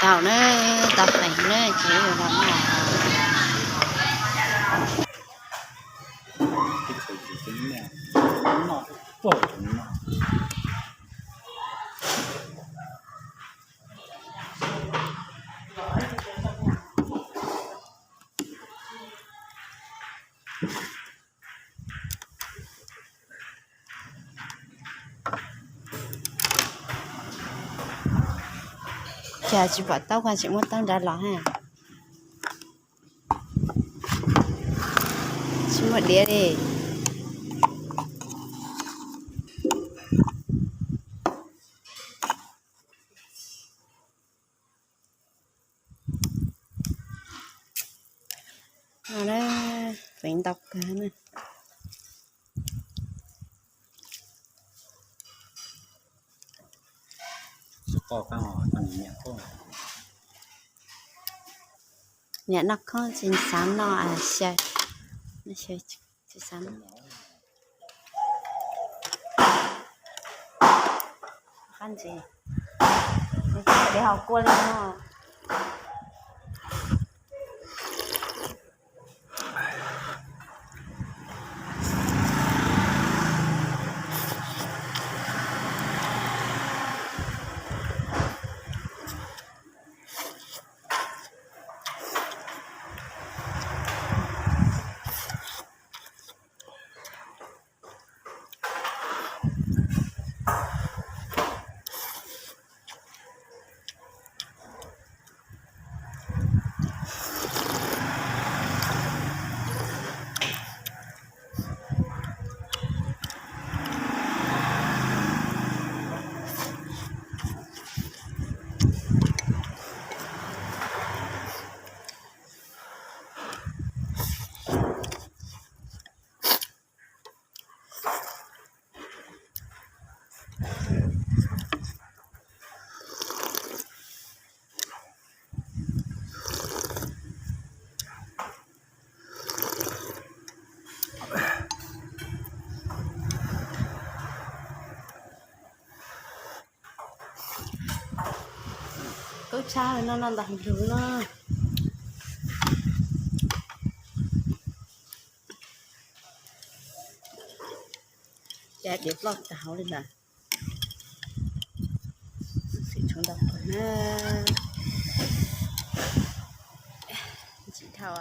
Tau na, tau feem na, ces los noj. Cas tsis pom taub, koj tseem muab taub nrad los ha. Tsis muaj diav li. Feem ntau kawg na. Niam noj khoom tsis xav noj xyaw, noj xyaw tsis xav noj. Qab ntsis, nws tsis de hau kua li no. Kub tshab no no ntag lug no. Cas diav ploj tag hauv li ntawd. Xim tshuav ntau na. Ntsim dhau.